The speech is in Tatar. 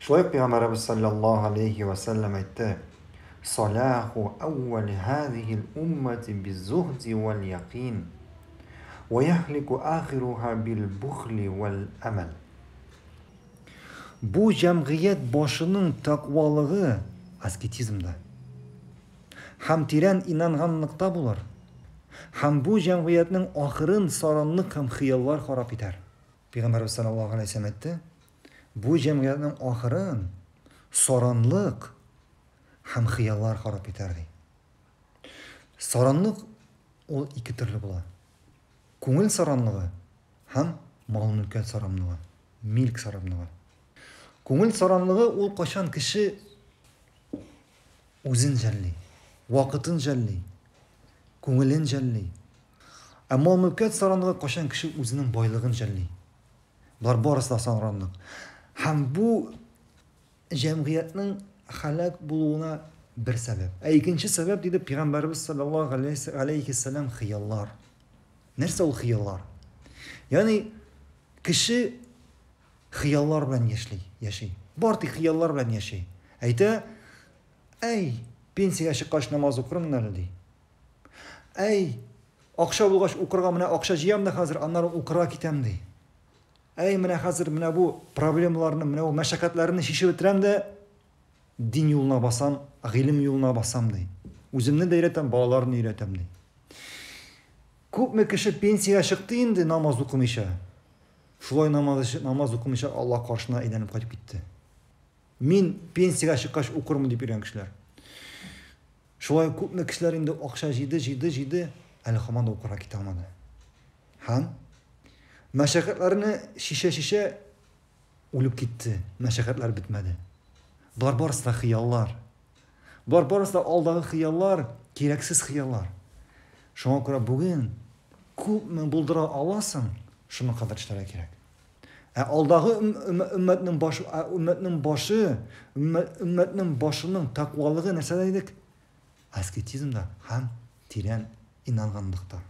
Шулай ук Пәйгамбәребез салләллаһу галәйһи вә сәлләм әйтте, Салаху әүвәли һазихил уммати биззуһди вәл якин, вә яһлику ахируһа бил бухли вәл әмәл. Бу җәмгыять башының тәкъвалыгы аскетизмда һәм тирән инанганлыкта булыр, һәм бу җәмгыятьнең ахырын саранлык һәм хыяллар харап итәр. Пәйгамбәребез саллаллаһу галәйһи ва сәлләм әйтте, Бу җәмгыятьнең ахырын саранлык һәм хыяллар харап итәр, ди. Саранлык ул ике төрле була. Күңел саранлыгы һәм мал-мөлкәт саранлыгы, милк саранлыгы. Күңел саранлыгы ул кайчан кеше үзен жәлли, вакытын жәлли, күңелен жәлли. Ә мал-мөлкәт саранлыгы кайчан кеше үзенең байлыгын жәлли. Болар барысы да саранлык. Һәм бу җәмгыятьнең һәлак булуына бер сәбәп. Ә икенче сәбәп, диде Пәйгамбәребез саллаллаһу галәйһиссәлам, хыяллар. Нәрсә ул хыяллар? Ягъни кеше хыяллар белән яши, яши. Бар тик хыяллар белән яши. Әйтә, әй, пенсиягә чыккач намаз укырмын әле, ди. Әй, акча булгач укырга менә акча җыям да хәзер, аннары укырга китәм, ди. Әй, менә хәзер менә бу проблемаларны, менә бу мәшәкатьләрне чишеп бетерәм дә, дин юлына басам, гыйлем юлына басам, ди. Үземне дә өйрәтәм, балаларны өйрәтәм, ди. Күпме кеше пенсиягә чыкты инде намаз укымыйча. Шулай намаз, намаз укымыйча Аллаһ каршына әйләнеп кайтып китте. Мин пенсиягә чыккач укырмын дип йөргән кешеләр. Шулай күпме кешеләр инде акча җыйды, җыйды, җыйды, әле һаман да укырга китә алмады. Һәм мәшәкатьләрне шишә-шишә үлеп китте, мәшәкатьләр бетмәде. Болар барысы да хыяллар. Болар барысы да алдагы хыяллар, кирәксез хыяллар. Шуңа күрә бүген күпме булдыра аласың, шуның кадәр эшләргә кирәк. Ә алдагы өммәтнең башы, өммәтнең башы, өммәтнең башының тәкъвалыгы нәрсәдә дидек? Аскетизмда һәм тирән инанганлыкта.